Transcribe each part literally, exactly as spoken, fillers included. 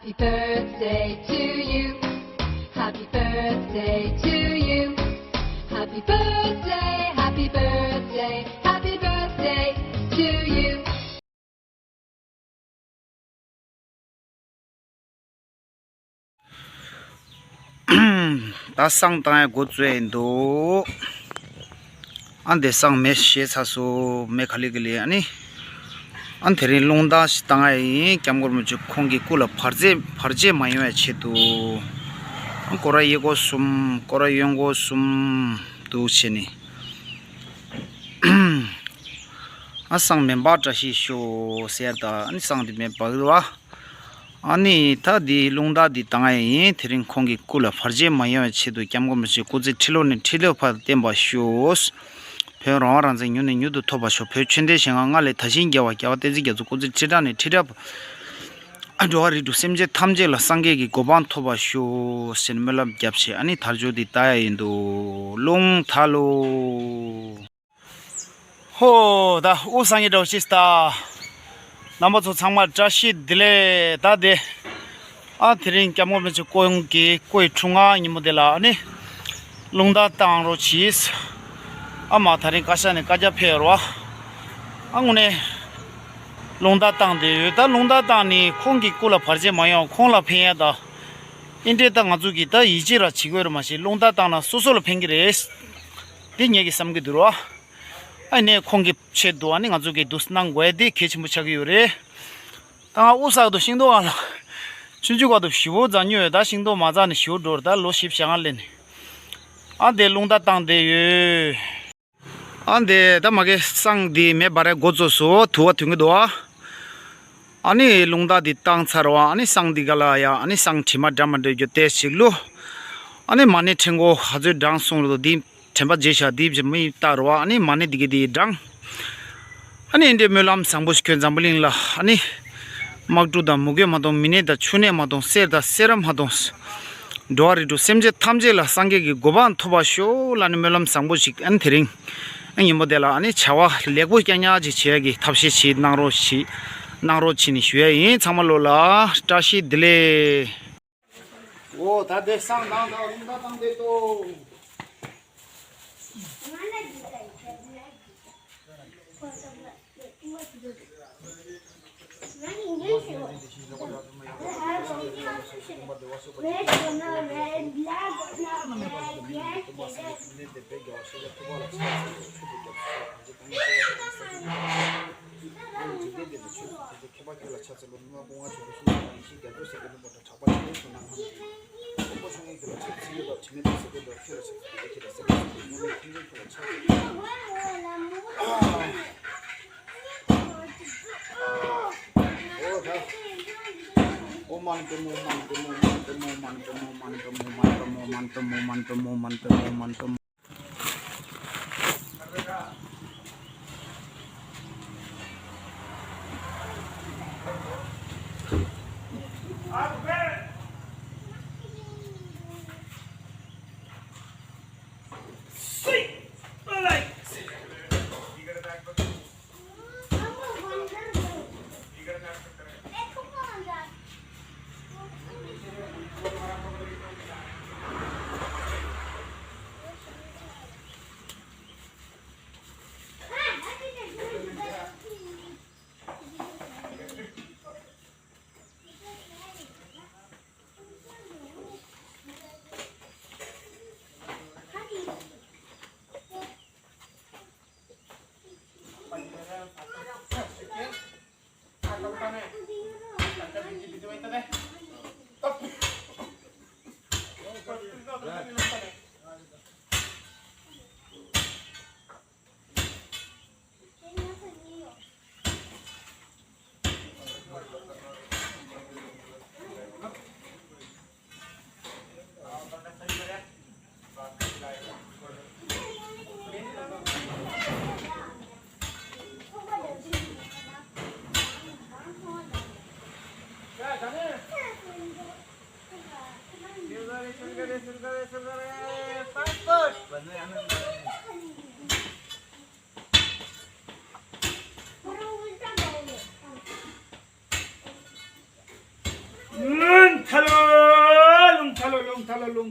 Happy birthday to you. Happy birthday to you. Happy birthday, happy birthday, happy birthday to you. ད་བསང་བཏང་ཡ་འགོ་བཙུགས་ཡ་ཡིན་འདུག་ཨ་འདི་བསང་མེ་བཞེས་ཚར་སོང་། མེ་ག་ལེ་ག་ལེ། ཨ་ནི་ཨ་དེ་རིང་རླུང་རྟ་ཞིག་བཏང་ཡ་ཡིན། སྐྱབས་མགོན་རིན་པོ་ཆེ་ཁོང་གི་སྐུ་ལ་བར་ཆད་བར་ཆད་མ་ཡོང་བའི་ཆེད་དུ། ཨ་སྐོར་ར་གཡས་སྐོར་གསུམ། སྐོར་ར་གཡོན་སྐོར་གསུམ་འདུག་བྱས་ནས། ཨ་བསང་མེ་འབར་བཀྲ་ཤིས་ཤོག་ཟེར། ད་ཨ་ནི་བསང་དེ་མེ་འབར་བ། ཨ་ནི་ད་འདི་རླུང་རྟ་འདི་བཏང་ཡ་ཡིན། དེ་རིང་ཁོང་གི་སྐུ་ལ་བར་ཆད་མ་ཡོང་བའི་ཆེད་དུ་སྐྱབས་མགོན་རིན་པོ་ཆེ་སྐུ་ཚེ་ཁྲི་ལོ་ནས་ཁྲི་ལོ་བར་བརྟན་པར་ཤོག་བོད་རང་དབང་རང་བཙན་མྱུར་ནས་མྱུར་དུ་ཐོབ་པར་ཤོག་བོད་ཆོས་ལྡན་གཞན་དབང་སྔར་ལས་དར་ཞིང་རྒྱས་པར། རྒྱལ་བ་བསྟན་འཛིན་རྒྱ་མཚོ་སྐུ་ཚེ་ཁྲི་ཕྲག་ནས་ཁྲི་ཕྲག་འགྲོ་བ་རིགས་དྲུག་སེམས་ཅན་ཐམས་ཅད་ལ་སངས་རྒྱས་ཀྱི་གོ་འཕང་ཐོབ་པར་ཤོག་ཟེར་ནས་སྨོན་ལམ་བརྒྱབ་བྱས། ཨ་ནི་དལ་འབྱོར་འདི་བཏང་ཡ་ཡིན་འདུག་རླུང་དལ་ལོ། ཧོ། ད་དབུ་སངས་རྒྱས་འདྲ་བོ་ཞིག་ད། རྣམ་པ་ཚོ་ཚང་མར་བཀྲ་ཤིས་བདེ་ལེགས། ད་དེ། ཨ་དེ་རིང་སྐྱབས་མགོན་རིན་པོ་ཆེ་སྐུ་ཡོང་གི་སྐུ་ཡི་འཁྲུངས་སྔ་ཉིན་མོ་དེ་ལ་ཨ་ནི། རླུང་རྟ་བཏང་རོགས་གྱིས། ཨ་མ་དེ་རིང་བཀའ་ཤག་ནས་བཀའ་རྒྱ་ཕེབས་ཡོད་རེད་བ། ཨ་དངོས་གནས། རླུང་རྟ་བཏང་བསྡད་ཡོད། ད་རླུང་རྟ་བཏང་ནས་ཁོང་གི་སྐུ་ལ་བར་ཆད་མ་ཡོང་། ཁོང་ལ་ཕན་ཡ་ད། ཨིན་འདྲས་ད་ང་ཚོ་གིས་ད་ཡིད་ཆེས་ར་བྱེད་དགོས་རེད། མ་གཞི་རླུང་རྟ་བཏང་ན་སོ་སོ་ལ་ཕན་གི་རེད། འདི་ངེད་ཀྱིས་བསམ་གི་འདུག་ར། ཨ་ནི་ཁོང་གི་ཆེད་དུ་ཨ་ནི་ང་ཚོ་གིས་འདུག་གནང་དགོས་ཡ་དེ་གལ་ཆེན་པོ་ཆགས་ཀྱི་ཡོད་རེད། ད་ང་དབུ་བསགས་དུ་ཤིང་ཏོག་ག་ལ། ཆུང་ཆུང་ག་དུ་ཞི་བོ་རྫ་ཉོས་ཡོད། ད་ཤིང་ཏོག་མ་བཙགས་ནས་ཞི་བོ་འགྲོ་རེད། ད་ལོ་བཞི་བཅོ་ལྔ་སླེབས་ནས། ཨ་འདི་རླུང་རྟ་བཏང་བསྡད་ཡོད། ཨ་འདི་ད་མ་གི་བསང་འདི་མེ་འབར་ཡ་འགོ་བཙུགས་སོང་། དུ་བ་ཐོན་གི་འདུག་ཨ། ཨ་ནི་རླུང་རྟ་འདི་བཏང་ཚར་བ། ཨ་ནི་བསང་འདི་ག་ལ་ཡ། ཨ་ནི་བསང་དྲི་མ་འདྲ་མི་འདྲ་ཡོད་དེ་ཞིག་བླུགས། ཨ་ནི་མ་ཎི་ཕྲེང་སྐོར་ཧ་ཚོད་བགྲངས་སོང་ལོ། འདི་དྲན་པ་བརྗེད་བཞག་འདི་བྱེད་མི་ལྟ་རུ་བ། ཨ་ནི་མ་ཎི་འདི་གི་འདི་བགྲངས། ཨ་ནི་འདི་སྨོན་ལམ་བཟང་པོ་ཞིག་ཁྱོད་འཛམ་བུ་གླིང་ལ། ཨ་ནི་དམག་འཁྲུག་དང་མུ་གེ་མ་གཏོང་། མི་ནད་དང་ཕྱུགས་ནད་མ་གཏོང་། གསེར་དང་སེར་བ་མ་གཏོང་། འགྲོ་བ་རིགས་དྲུག་སེམས་ཅན་ཐམས་ཅད་ལ་སངས་རྒྱས་ཀྱི་གོ་འཕང་ཐོབ་པར་ཤོག་ལབ་ནས་སྨོན་ལམ་བཟང་པོ་ཞིག་ཨ་ནི་དེ་རིང་ཨ་ཉིན་མོ་དེ་ལ་ཨ་ནི་བྱ་བ་ལེགས་པོ་རྐྱང་རྐྱང་ཅིག་བྱེད་ཡ་གི་ཐབས་ཤེས་ཞིག་གནང་རོགས་ཞེས་གནང་རོགས་བྱས་ནས་ཞུ་ཡ་ཡིན། ཚང་མ་ལོ་ལ་བཀྲ་ཤིས་བདེ་ལེགས། འོ་ད་དེ་བསང་བཏང་དང་རླུང་རྟ་བཏང་བསྡད་དོ།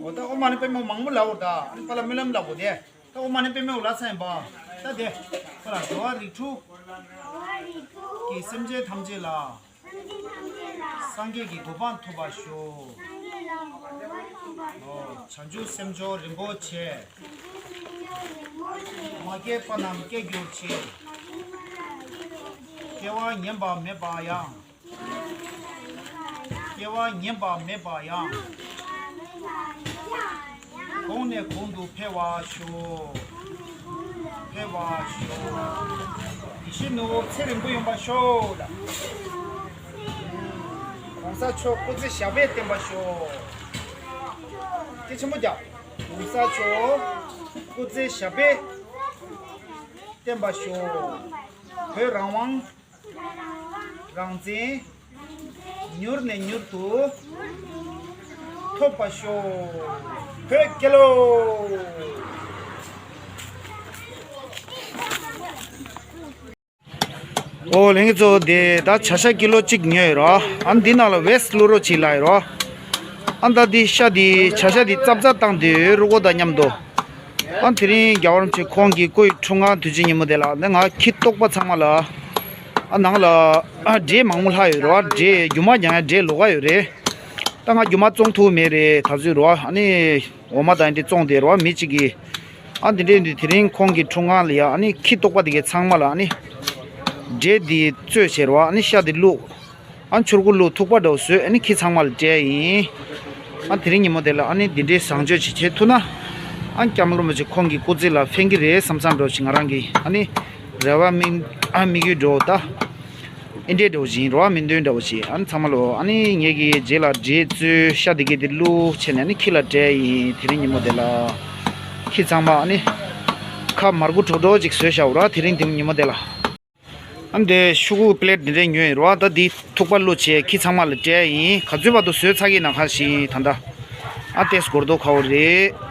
འོ་ད་ཨོཾ་མ་ཎི་པདྨེ་མང་པོ་ལབ་དགོས། ད་ཨ་ནི་པཱ་ལགས་སྨོན་ལམ་ལབ་དགོས་དེ། ད་ཨོཾ་མ་ཎི་པདྨེ་ཧཱུྃ་ལབ་ཚར་ཡིན་པ། ད་དེ་པཱ་ལགས་འགྲོ་བ་རིགས་དྲུག་གི་སེམས་ཅན་ཐམས་ཅད་ལ། སངས་རྒྱས་ཀྱི་གོ་འཕང་ཐོབ་པར་ཤོག། བྱང་ཆུབ་སེམས་མཆོག་རིན་པོ་ཆེ། མ་སྐྱེས་པ་རྣམས་སྐྱེ་གྱུར་ཅིག། སྐྱེ་བ་ཉམས་པ་མེད་པ་ཡང་། སྐྱེ་བ་ཉམས་པ་མེད་པ་ཡང་། གོང་ནས་གོང་དུ་འཕེལ་བར་ཤོག། འཕེལ་བར་ཤོག། ཡིད་བཞིན་ནོར་བུ་ཚེ་རིང་པོ་ཡོང་བར་ཤོག། ལ། གོང་ས་མཆོག་སྐུ་ཚེ་ཞབས་པད་བརྟན་པར་ཤོག། སྐད་ཆེན་པོ་རྒྱག། གོང་ས་མཆོག་སྐུ་ཚེ་ཞབས་པད་བརྟན་པར་ཤོག། བོད་རང་དབང་རང་བཙན་མྱུར་ནས་མྱུར་དུ་ཐོབ་པར་ཤོག། བོད་རྒྱལ་ལོ། ཨོ་ལྷན་རྒྱས་ཚོ། དེ་ད་བྱ་ཤ་ཀི་ལོ་གཅིག་ཉོས་ཡོད་རོ། ཨ་འདི་ནང་ལ་ཝེ་སི་བླུག་རོགས་བྱེད་ལབ་ཡོད་རོ། ཨ་ད་འདི་ཤ་འདི་བྱ་ཤ་འདི་རྩབ་རྩབ་བཏང་དུས་རུ་ཀོ་དང་མཉམ་དུ། ཨ་དེ་རིང་རྒྱལ་བ་རིན་པོ་ཆེ་ཁོང་གི་སྐུ་ཡི་འཁྲུངས་སྐར་དུས་ཆེན་ཉིན་མོ་དེ་ལ་ནི་ང་ཁྱི་ལྟོགས་པ་ཚང་མ་ལ། ཨ་ནང་ལ་ཨ་འབྲས་མང་པོ་ལྷག་ཡོད་རེད་བ། འབྲས་རྒྱུ་མ་རྒྱག་ཡ་འབྲས་ལོགས་ཀ་ཡོད་རེད། ད་ང་རྒྱུ་མ་བཙོང་ཐུབ་མེད་རེད་ད་གཟོད་རེད་བ། ཨ་ནི་འོ་མ་དང་འདི་བཙོང་དེ་རེད་བ། མི་གཅིག་གིས་ཨ་འདི་འདྲས་འདི་དེ་རིང་ཁོང་གི་འཁྲུངས་སྐར་ལ་ཡ་ཨ་ནི་ཁྱི་ལྟོགས་པ་དེ་གའི་ཚང་མ་ལ་ཨ་ནི་འབྲས་འདི་བཙོས་བྱས་རེད་བ། ཨ་ནི་ཤ་འདི་བླུགས། ཨ་ཆུར་ཁུ་བླུགས་ཐུག་པ་འདྲ་བོ་བཟོས། ཨ་ནི་ཁྱི་ཚང་མ་ལ་སྤྲད་ཡིན། ཨ་དེ་རིང་ཉིན་མོ་དེ་ལ་ཨ་ནི་འདི་འདྲའི་བཟང་སྤྱོད་ཅིག་བྱེད་ཐུབ་ན། ཨ་སྐྱབས་མགོན་རིན་པོ་ཆེ་ཁོང་གི་སྐུ་ཚེ་ལ་ཕན་གྱི་རེད་བསམ་བསམ་འདྲ་བོ་ཞིག་ང་རང་གི་ཨ་ནི་རེ་བ་དམིགས་ཨ་དམིགས་ཡུལ་འདྲ་བོ་ད། ཨེ་འདྲའི་འདྲ་བོ་ཞིག་ཡིན་རེད་བ། སྨོན་འདུན་འདྲ་བོ་ཞིག། ཨ་ནི་ཚང་མ་ལོ་ཨ་ནི་ངེད་ཀྱི་རྗེས་ལ་འབྲས་བཙོས་ཤ་དེ་གའི་དེ་བླུགས་བྱས་ནས་ཨ་ནི་ཁྱི་ལ་སྤྲད་ཡིན། དེ་རིང་ཉིན་མོ་དེ་ལ། ཁྱི་ཚང་མ་ཨ་ནི་ཁ་མར་ཁུ་དྲོ་དྲོ་ཅིག་བཟོས་བཞག་རེད་བ། དེ་རིང་དེ་ཉིན་མོ་དེ་ལ། ཨ་འདི་ཤོག་གུ་པི་ལེ་ཊི་འདི་འདྲས་ཉོས་ཡིན་རོ། ད་འདི་ཐུག་པ་བླུགས་བྱས་ཁྱི་ཚང་མ་ལ་སྤྲད་ཡིན། ག་ཚོད་བར་དུ་བཟོས་ཚར་གི་ན་ཁ་ཞིག་ད་ལྟ། ཨ་ཏེས་སྒོར་རྡོ་ཁ་བོ་རེད།